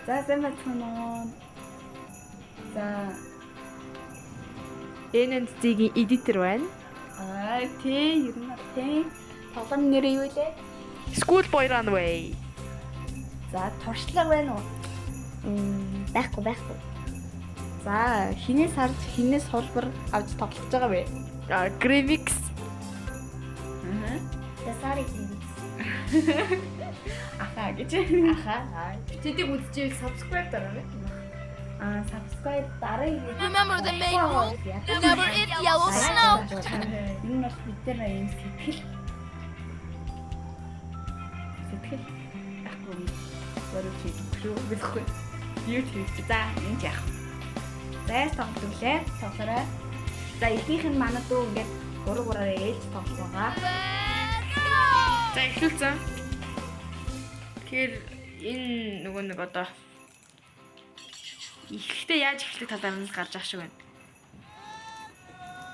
За, сайн байцгаана уу? За, NNZ-ийн editor байна. Аа, тий, ер нь бол тий. Тоглоом нэрээ юу лээ? School Boy Runway. За, туршлага байна уу? Байхгүй, байхгүй. За, хинээс харж, хинээс хулбар авч тоглож байгаа вэ? А, Gravix. Аа. За, sorry тийм. Аха гэж. Аха. Тэдийг үзчихвэл subscribe дараарай. Аа, subscribe дарыг. Remember the main rule? Never eat yellow snow. Энэ бол бид нар ийм сэтгэл ахгүй борож хийх шүү гэхгүй. Юу ч хийх. За, энэ ч яах. За, яаж тоглодог лээ? Тоглоорой. За, эхнийх нь манай дүү ингээд гурав гураараа ээлж тоглох байгаа. За, эхлүүлсэн. Тэгэхээр энэ нөгөө нэг одоо ихтэй яаж эхлэх талаар нь гарч ах шиг байна.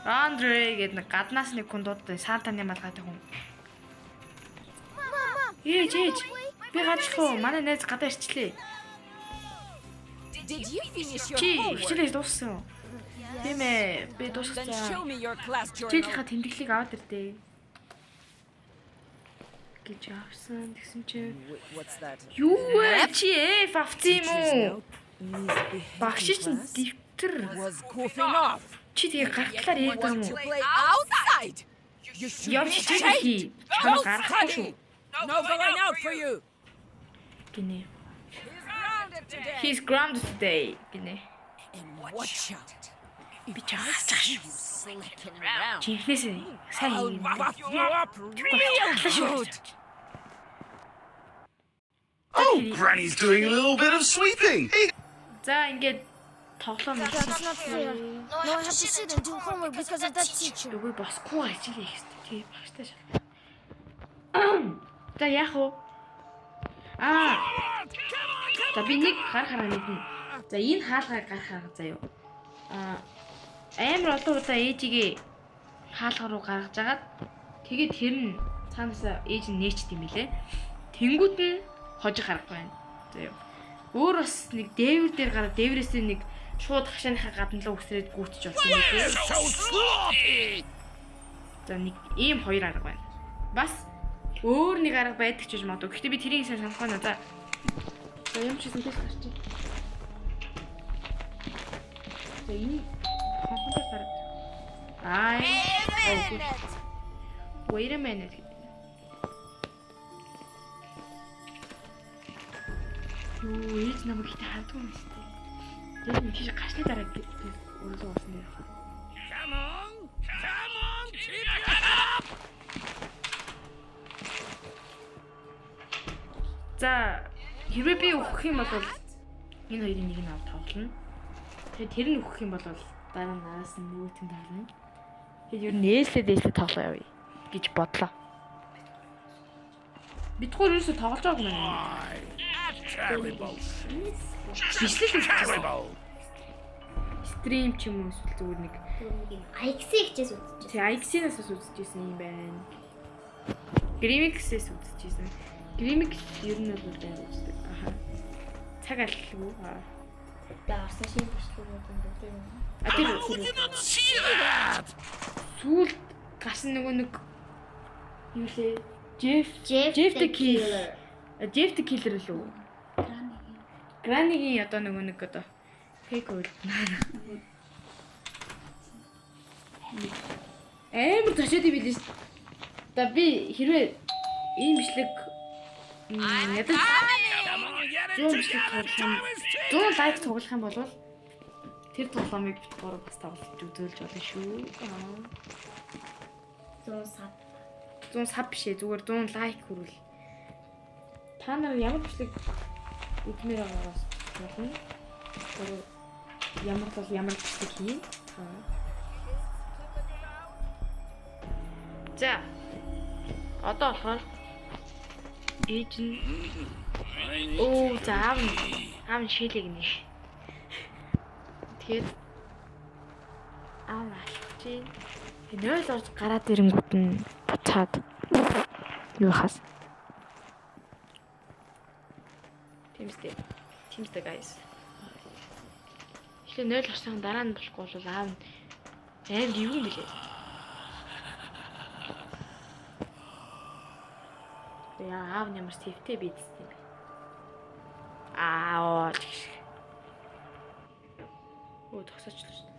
Андре гэдэг нэг гаднаас нэг хүн дууддаг Сантаны малгайтай хүн. Ээж, ээж. Би гадах уу? Манай найз гадаа ирчлээ. Did you finish your Чи homework? хичээлээ дууссан уу? Тийм ээ, би Then show дууссан. me your class journal. Хичээлийнхаа тэмдэглэлийг аваад ирдээ. Гэж авсан. Тэгсэн чи Wait, what's that? юу вэ? Чи F авсан юм уу? Misbehaved Багш in чинь class? дэвтэр. Was goofing off. Чи тэгээ гартлаар ярьдаг юм Want to уу? play outside? You should Явж be хичээлээ хий. ashamed. Чамайг Go гаргахгүй шүү study. No going out for you. гинэ. He's grounded today. He's grounded today гинэ. And watch out. Би чи хааж You шүү. slacking around. Чи эхнээсээ сайн I'll хий. rough you up real good. Oh, Granny's doing a little bit of sweeping. За, ингээд тоглоом That's not fair. No, I have to sit and do homework because of that teacher. Үгүй, босхгүй хичээлээ хийх хэрэгтэй. Тий, багштай шал. За, яах вэ? Аа. За, би нэг гар хараа мэднэ. За, энэ хаалгыг гар хараа заяа. Аа, амар олон удаа ээжигээ хаалга руу гаргаж агаад тэгээд тэр нь цаанаасаа ээж нь нээчт юм билэ. Тэнгүүт нь хожих арга байна. Заяа. Өөр бас нэг дээвэр дээр гараад дээврээсээ нэг шууд хашааныхаа гадна руу өсрээд гүйцэж болсон юм билээ. So sloppy. За, нэг ийм хоёр арга байна. Бас өөр нэг арга байдаг ч гэж магадгүй. Гэхдээ би тэрийг сайн санахгүй байна. За. За, юм чисэн тийш гарч. За, энэ хонхон дээр гараад. Аа. Wait a minute. Юу, ээж намайг ихтэй хардгүй юм шүү дээ. Яг нэг тийш гарсны дараа би өргөлөө уусан дээр байна. Come on, come on, keep your head up. За, хэрвээ би өгөх юм бол энэ хоёрын нэг нь ав тоглоно. Тэгээд тэр нь өгөх юм бол дараа нь араас нь нөгөөт нь тоглоно. Тэгээд ер нь нээлттэй дээшлээ тоглоо явъя гэж бодлоо. Бид гур ерөөсө тоглож байгаагүй юм. Terrible, Бичлэг үзчихсэн. terrible. Стрим ч юм уу эсвэл зүгээр нэг IX-ийг хичээс үзчихсэн. Тэг IX-наас бас үзчихсэн юм байна. Grimix-ээс үзчихсэн. Grimix ер нь бол амар үздэг. Аха. Цаг аллгүй. Аа. Тэгээ орсон шинэ бичлэгүүд юм бүгд юм. А, тэр Did not see that. сүүлд гарсан нөгөө нэг юу лээ? Jeff Jeff Jeff the the Killer. Jeff the Killer лүү? Granny-гийн одоо нөгөө нэг одоо fake үйл. Амар зочоод юм билээ шүү. За, би хэрвээ ийм бичлэг ядаж Come on, get it 100 бичлэг together. тоглох юм. Time is ticking. 100 лайк цуглах юм бол тэр тоглоомыг бит гурав бас тоглож үзүүлж болно шүү. Аа. 100 sub. 100 sub биш ээ, зүгээр 100 лайк хүрвэл. Та нар ямар бичлэг үзмээр байгаагаас болно. Тэр ямар бол ямар бичлэг хийн. Аа. За. Одоо болохоор ээж нь Оо, за, аав нь шилэг нэ. Тэгэхээр аав алхаж гин. 0 орж гараад ирэнгүүт нь буцаад юу хас. Тийм үстэй. Тийм үү guys. Тэгэхээр 0 орсон дараа нь болохгүй бол аав нь амар юу юм бэлээ. Яа, аав нь ямар сэвтэй бидсэн юм бэ? Аа, тэгш. Өө тогсоочлоо шүү.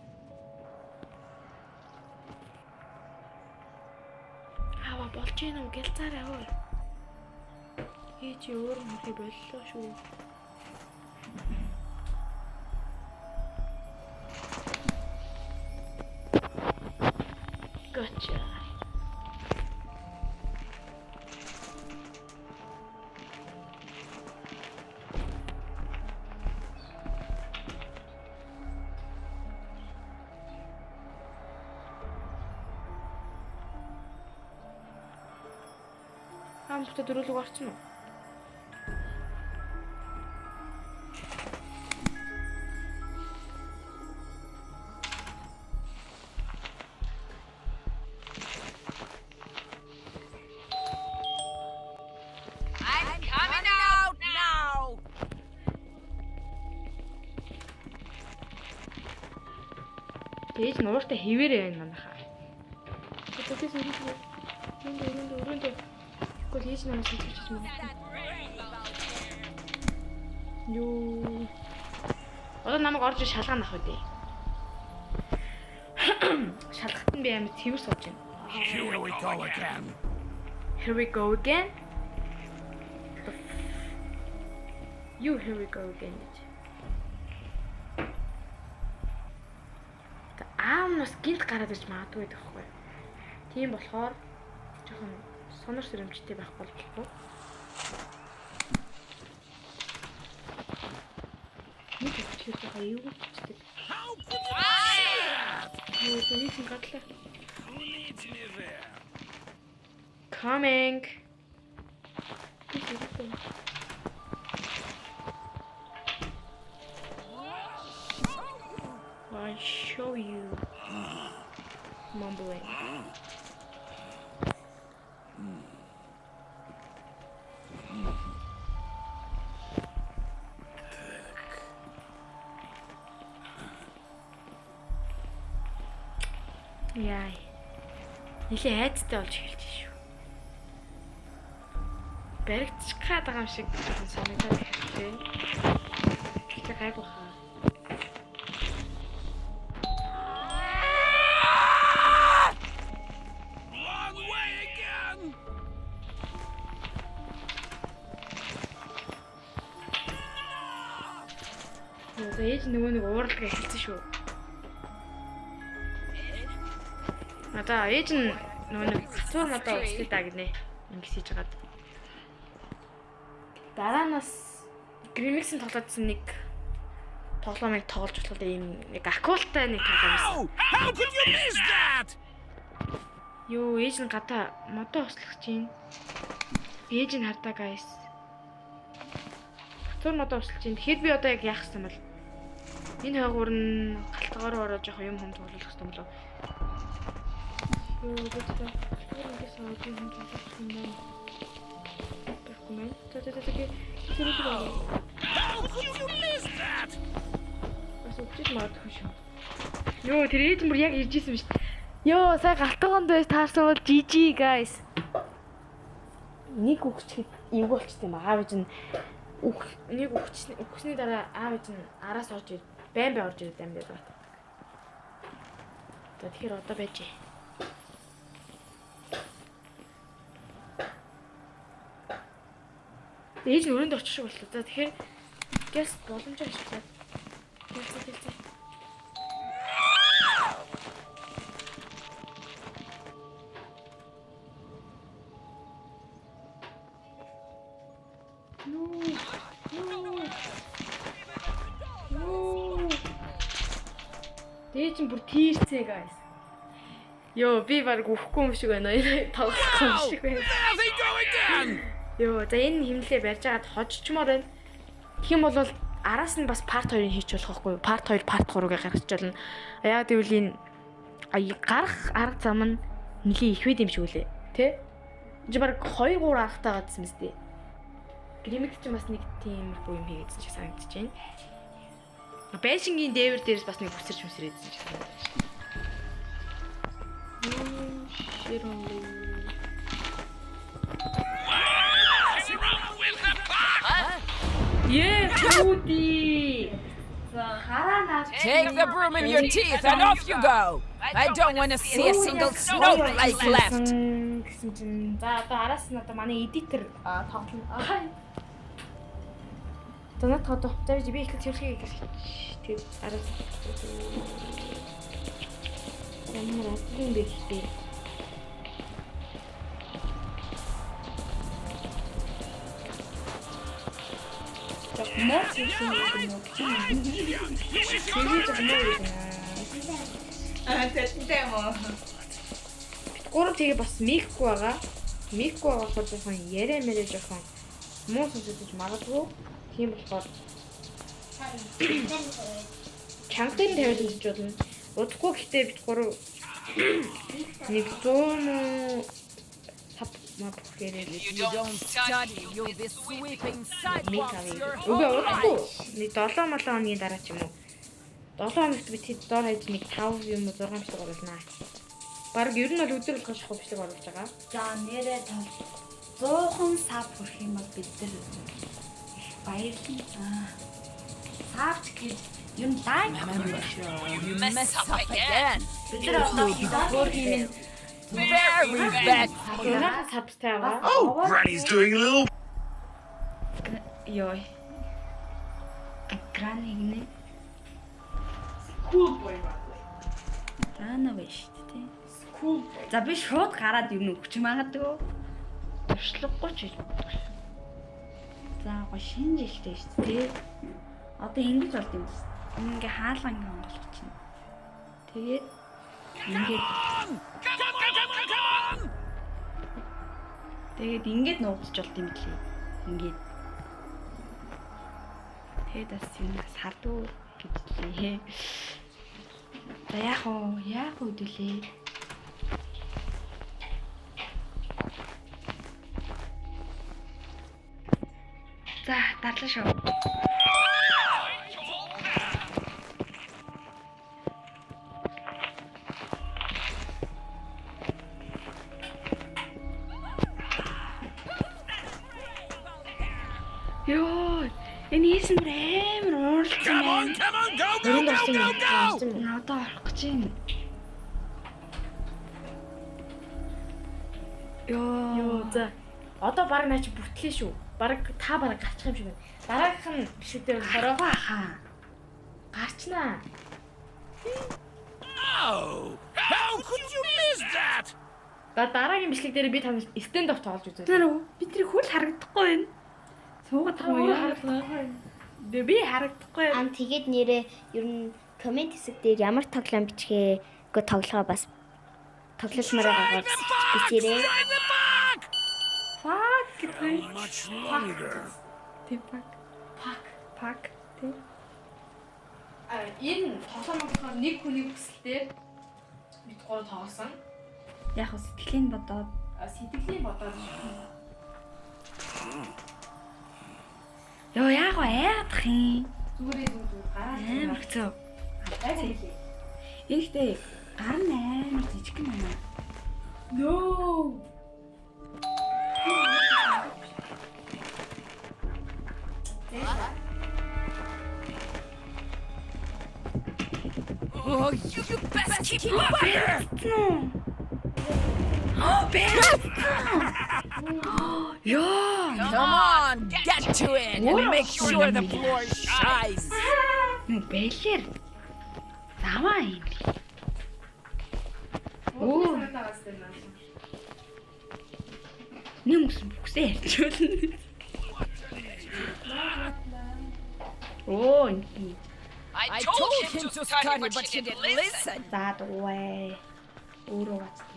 Аава болж гин үү? Гялцаарай өө. Ээ чи өөр мөрхий боллоо шүү. Gotcha. Аам бүтэ дөрүлөг орсон уу? I'm coming out now. Тэгэж нууртай хэвээрээ байна манайхаа. Тэгээс өрөөндөө өрөөндөө өрөөндөө. Тэгвэл хийж намайг сонсож магадгүй. Юу. Одоо намайг орж ир шалгаан авах үү? Шалгахад нь би амар цэвэр сууж байна. Here we go again. Here we go again. You here we go again гэж. Та аав нь бас гинт гараад ирж магадгүй гэдэг байхгүй юу? Тийм болохоор жоохон сонор сэрэмжтэй байх бол болохгүй. Нэг хөтлөж байгаа юу гэждэг. How could you miss that? Юу тэр чинь гадлаа. Who needs me there? Coming. Би хэрэгтэй. I show you. Mumbling. Яа. Нилээ айцтай болж эхэлж шүү. Баригдчих гад байгаа юм шиг жоохон санагдаад эхэллээ. Гэхдээ гайгүй хаа. Wrong way again. Йоо, за ээж нөгөө нэг ууралдаг эхэлсэн шүү. Одоо ээж нь нөгөө нэг хацуур модоо услаа да гинэ. Ингэж хийж хагаад. Дараа нь бас Grimix-ийн тоглоодсон нэг тоглоомыг тоглож болохоор ийм нэг акултай нэг тоглоом байсан. How? How could you miss that? Йоо, ээж нь гадаа модоо услах чинь. Ээж нь хардаа guys. Хацуур модоо услах чинь. Тэгэхээр би одоо яг яах юм бол? Энэ хойгуур нь галтгаар ороо жоох юм хүм тоглох хэрэгтэй юм болов. Йоо, гэтэл галтгаар ингээс аваад юм хүм тоглох юм байна. Байхгүй мэн. За за за за. Тэр үү. How could you miss that? Бас үгчиж магадгүй шүү. Йоо, тэр ээж нь бүр яг ирж исэн шүү дээ. Йоо, сая галтгоонд байж таарсан бол GG guys. Нэг үгчхэд эвгүй болчт юм. Аав ээж нь үх нэг үгч үхсний дараа аав ээж нь араас орж ир байн бай орж ирээд амьд байна. За тэгэхээр одоо байж. Ээж нь өрөөнд очих шиг боллоо. За тэгэхээр гэс боломжоор ашиглаад. Гэлцээ гэлцээ. No. No. No. Дээж нь бүр тийрцээ guys. Йоо, би баг үхэхгүй юм шиг байна. Тоглохгүй юм шиг байна. There they go again. Йоо, за энэ химнэлээ барьж агаад хожчмоор байна. Тэгэх юм бол араас нь бас part 2-ыг хийч болох байхгүй юу? Part 2, part 3-ыг гаргаж болно. Яа гэвэл энэ гарах арга зам нь нэлийн их байд юм шиг үлээ. Тэ? Энд чи баг 2 3 аргатай гадсан мэт. Гримик ч бас нэг тиймэрхүү юм хийгээдсэн шиг санагдаж байна. Байшингийн дээвэр дээрээс бас нэг үсэрч мүсрээдсэн шиг санагдаж байна. Широн. Ее, Пуди. Хараа наа. Take the broom in your teeth and off you go. I don't want to see a single snowflake left. Гэсэн чинь за одоо араас нь одоо манай эдитер тоглоно. Аа. За над одоо за би эхлээд цэвэрлэгээ гэж. Тэгээд араас ямар адгүй юм бэ гэхдээ. Жог муу цэвэрлэх юм уу гэж юм. Цэвэрлэж байгаа юм уу? Аа тэтэнтэй юм уу? Гурав тэгээ бас микгүй байгаа. Микгүй байгаа болохоор жоохон яриа мэрэ жоохон муу сонсогдож магадгүй. Тийм болохоор чанга дээр нь тавиад үзэж болно. Удахгүй гэхдээ бид гурав нэг 100 сав мап гэрээ If you don't study, you'll be sweeping мик sidewalks авъя. your Үгүй whole удахгүй. life. Нэг 7 молон хоногийн дараа ч юм уу. 7 хоногт би тэд дор хаяж нэг 5 юм уу 6 бичлэг оруулнаа. Бараг ер нь бол өдөр болгон шахуу бичлэг оруулж байгаа. За нэрээ тал 100 сав хүрэх юм бол бид нар их баярлна. Аа. Савч гэж ер нь лайк You mess up again. бид нар одоо өөр юм Very bad. Өнөөх сабстай байгаа. Oh, Granny's doing a little ёо. Грани гинэ. Cool boy байна. Рана байж шүү дээ. Cool boy. За би шууд гараад юм өгч магадгүй. Туршлагагүй ч гэж боддог шүү. За гоо шинэ жилтэй шүү дээ. Одоо ингэж болд юм байна. Ингээ хаалга ингээ онгойлгох чинь. Тэгээд ингээд Come on, come on, come on! тэгээд ингээд нуугдж болд юм билээ. Ингээд. Тэгээд бас юм бас хардуу гэж лээ. За яах вэ? Яах вэ хэдүүлээ? За дарлаа шүү. Йоо, энэ хийсэн бүр амар ууралсан Come on, байна. come on, go, go, Өрөөнд go, орсон go, юм. go! Орсон юм. Одоо орох гэж байна. Йоо. Йоо за. Одоо баг наа чи бүтлээ шүү. Бараг та бараг гарчих юм шиг байна. Дараагийнх нь бишүүдээр болохоор Гарахгүй хаа. гарчнаа. Oh, how could you miss that? За дараагийн бичлэг дээр би танарт stand up тоглож үзье. Тэр би тэр хөл харагдахгүй байна. Суугаад Та байгаа өөрөө юм. харагдахгүй. Би би харагдахгүй. Ам тэгээд нэрээ ер нь комент хэсэг дээр ямар тоглоом бичгээ гоо тоглохоо бас тоглолмоор байгаагаа бас бичээрэй. Drive the bug! Fuck гэдэг. Much longer. Тэг fuck. Пак. Fuck. Тэг. А энэ тоглоом болохоор нэг хүний хүсэлтээр бид гурав тоглосон. Яг хөө сэтгэлийн бодоод А, Сэтгэлийн бодоод шүү. Йоо яг гоо айгаадах юм. Зүгээрээ зүг зүгээр гараад Амар хэцүү. Айгаа хэлээ. Ихтэй гар нь амар жижиг юм байна. No. Oh, you best keep up. Йоо. Come on, get to it and make sure the floor shines. Нү бэлэр. Заваа юм. Оо. Нэг үсэн бүксээ ярьчихвал. Оо. энэ I told him to study, but he didn't listen. За дууэ. Өөрөө бацсан.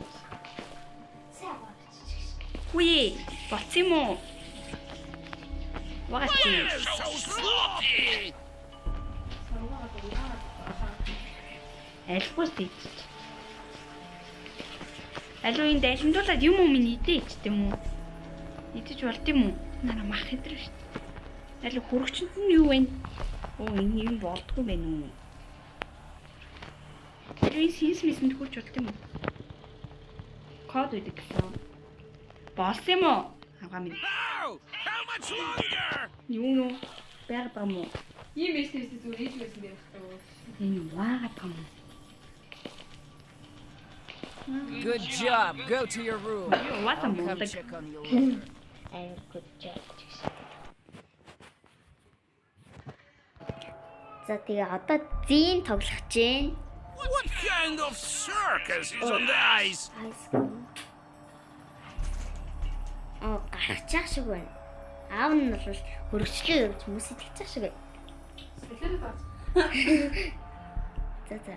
Үе, болцсон юм уу? Вагаач. So sloppy! Альбус идчих. Алуу энд алимдуулаад юм уу минь идэ ичт юм уу? Идэж болд юм уу? Нара мах хэдэр шүү дээ. Аль хөрөгчөнд нь юу вэ? Оо энэ юм болдгүй байх уу? Тэр энэ синс мисэнд хурж болд юм уу? Код өгдөг гэсэн. Болсон юм уу? Авгаа минь. Now! How much longer? Юу нү? Байгаад байгаа юм уу? Ийм ээж тэрсээ зүгээр ээж байсан байх таа. Энэ waaгаад байгаа юм уу? Good job. Go to your room. Юу угаасаа Come мундаг. check on you later. Амар good job гэсэн. За тэгээ одоо зин тоглох чинь. What kind of circus is on the ice? Ice cream. Аа гарчаах шиг байна. Аав нь бол хөргөчлөө явж хүмүүс итгэчих шиг байна. За за.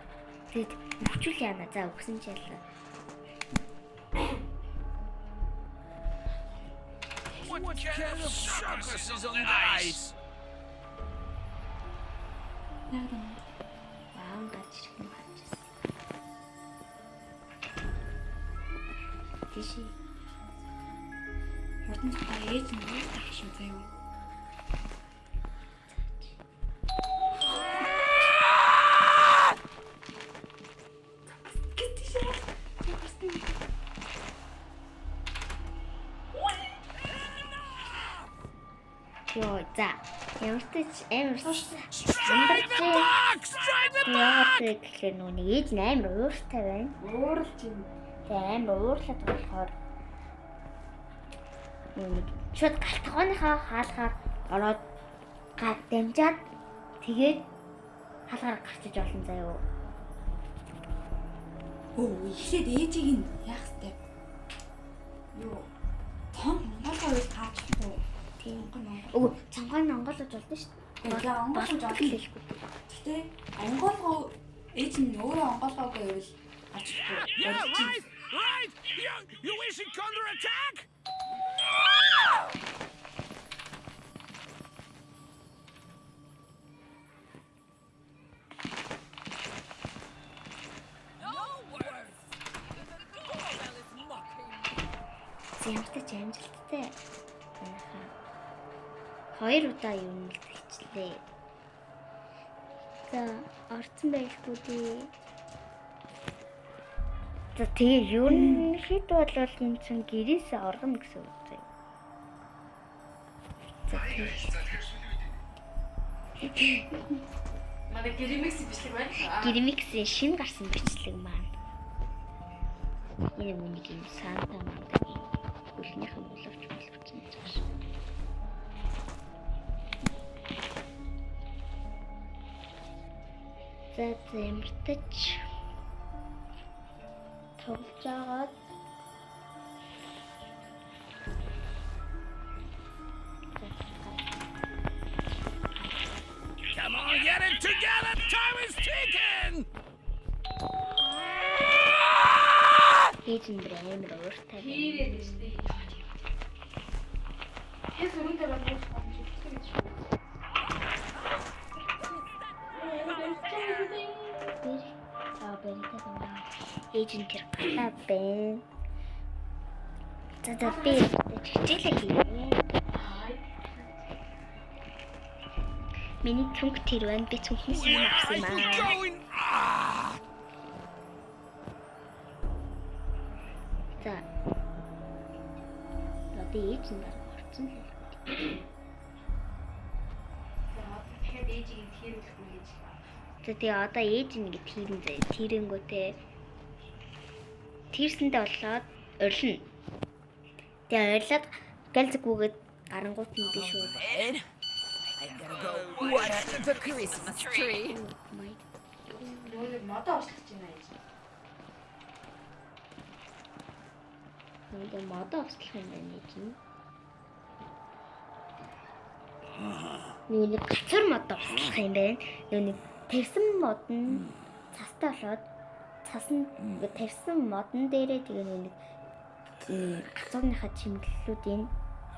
Тэгэд өвчүүл яана. За өгсөн чи ялла. What kind of circus is on the ice? Аав нь гарч ирэх нь гарч ирсэн. Тийш. Хурдан цутаа ээж нь ууртах шүү заяа. Йоо за. Ямар ч амар Drive the box! Drive the Яагаад вэ гэхлээр нөгөө нэг ээж нь амар ууртай байна. Ууралж юм. Тэгээ амар уурлаад болохоор нөгөө нэг шууд галтгооныхаа хаалгаар ороод дамжаад тэгээд хаалгаар гарчиж олон заяо. Өө эхлээд ээжийг нь яах вэ? Юу? Том монголоо үйл гаачих уу? Тийм. Монгол. Үгүй цангой нь онголож болно шүү дээ. Тэгээ онголож Болдог л хэлэхгүй. Гэтэ онголгоо ээж нь өөрөө онголгоогүй байвал ачлахгүй. Yeah, right! Right! You wish it under attack? No worse. Even the doorbell is mocking me. Зямтай ч амжилттай. Манайхаа хоёр удаа юм л тэгчлээ. За орцсон байлгүй дээ. За тэгээ ерөнхийдөө бол энэ чинь гэрээсээ оргоно гэсэн үг заяа. За тэгээ Манай гэрэмикс бичлэг байна. Гэрмиксийн шинэ гарсан бичлэг маань. Энэ үнийг юм Санта мандагийн хөлнийхэн боловч боловч юм цааш. За зэмэртэж тоглож агаад Come on, get it together! Time is ticking! Ээж нь бүр амар ууртай байна. Хийрээд штэ. Хэн сүрэнтэй байна гэж бодож байна гэж шүү. Бэр за бэртэй байна. Ээж нь тэр галаа байна. За за би хичээлээ хийе. Миний цүнх тэр байна. Би цүнхнээс юм авсан юм Where is it аа. going? Ah! За. Одоо ээж нь баг орсон л. Тэгэхээр ээжийг тэрүүлэхгүй гэж. За тэгээ одоо ээж нь ингэ тэрэн заяа. Тэрэнгүүтээ тэрсэндээ болоод орилно. Тэгээ орилоод галзгүйгээд гарангуут нь би шууд Ed, I gotta go water the Christmas tree. my Нөгөө нэг модоо уучлах гэж байна ээж. Ингээ модоо услах юм байна ээж нь. Нөгөө нэг гацар модоо услах юм байна. Нөгөө нэг тарьсан мод нь цастай болоод цас нь ингээ тарьсан модон дээрээ тэгээ нөгөө нэг гацуурныхаа чимэглэлүүдийг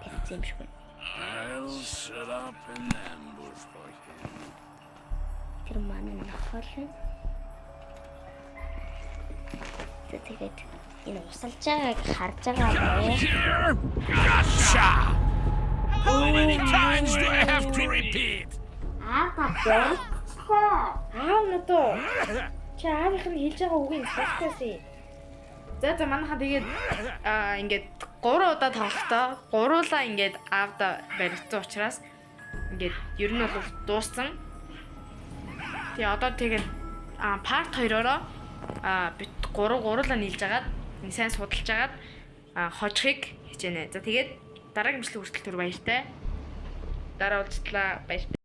тавьсан юм шиг байна. I'll set up an ambush for him. Тэр манай нохол байна. За тэгээд энэ усалж байгааг харж байгаа бай. Here! Gotcha! How many times do I have to repeat? Аа та баригдчихлаа. Аав надаа. Чи аавынх нь хэлж байгаа үгийг сонсохгүйсэн. За манайхаа тэгээд ингээд 3 удаа тоглохдоо гуруулаа ингээд аавда баригдсан учраас ингээд ер нь бол дууссан. Тэгээ одоо тэгээд part 2-ороо бит 3 гуруулаа нийлж агаад сайн судалж агаад хожихыг хичээнэ. За, тэгээд дараагийн бичлэг хүртэл түр баяртай. Дараа уулзтлаа, баяртай.